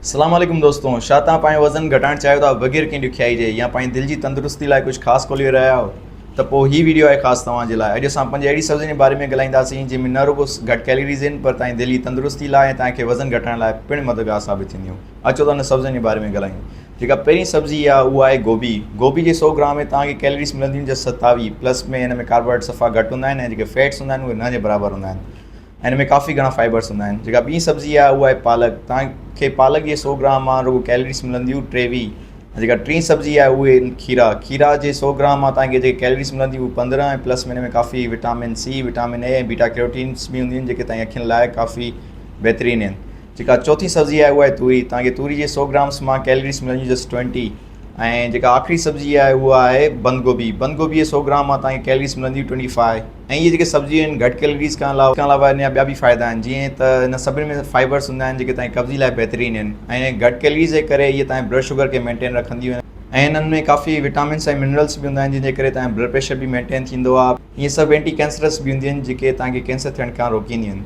اسلام عليڪم دوستو شا توهان پنهنجو وزن گهٽائڻ چاهيو ٿا بغير ڪنهن ڏکيائي جي يا پنهنجي دل جي تندرستي لاء ڪجهه خاص کولي رهيا آهيو ته پوء هي ويڊيو آهي خاص توهان جي لاء اڄ اسان پنج اهڙي سبزين جي باري ۾ ڳالهائينداسين جنهن ۾ نه رڳو گهٽ ڪيلريز آهن پر توهان جي دل جي تندرستي لاء ۽ توهان کي وزن گهٽائڻ لاء پڻ مددگار ثابت ٿينديون اچو ته ان سبزين جي باري ۾ ڳالهايون جيڪا پهرين سبزي آهي اها آهي گوبي گوبي جي 100 گرام ۾ توهان کي ڪيلريز ملنديون جس 27 پلس ۾ هن ۾ ڪاربوهائيڊريٽ صفا گهٽ هوندا آهن ۽ جيڪي فيٽس هوندا آهن اهي نه جي برابر هوندا آهن ۽ ان ۾ ڪافي گهڻا فائبرس هوندا آهن. جيڪا ٻي سبزي آهي اها آهي پالڪ. توهان کي پالڪ جي سو گرام مان رڳو ڪيلريز ملنديون 23 ۽ جيڪا ٽين سبزي آهي اهي آهن کيرا. کيرا جي سو گرام مان توهان کي جيڪي ڪيلريز ملنديون اهي 15 ۽ plus ۾ in ۾ coffee vitamin C, vitamin A ۽ beta carotenes به هونديون آهن جيڪي توهان جي اکين لاء ڪافي بهترين آهن. جيڪا چوٿين سبزي آهي اها آهي توري. توهان کي توري جي سو گرامس مان ڪيلريز ملنديون جسٽ 20 ۽ جيڪا آخري سبزي آهي اها آهي بند گوبي. بند گوبي جي سو گرام مان توهان کي ڪيلريز ملنديون 25. ۽ اهي جيڪي سبزيون آهن گهٽ ڪيلريز کان علاوه کان علاوه ان جا ٻيا به فائدا آهن جيئن ته ان سڀني ۾ فائبرس هوندا آهن جيڪي توهان جي قبضي لاء بهترين آهن ۽ گهٽ ڪيلريز جي ڪري اهي توهان جي بلڊ شگر کي مينٽين رکنديون آهن ۽ انهن ۾ ڪافي وٽامنس ۽ منرلس به هوندا آهن جن جي ڪري توهان جو بلڊ پريشر به مينٽين ٿيندو آهي. اهي سڀ اينٽي ڪينسرس به هونديون آهن جيڪي توهان کي ڪينسر ٿيڻ کان روڪينديون آهن.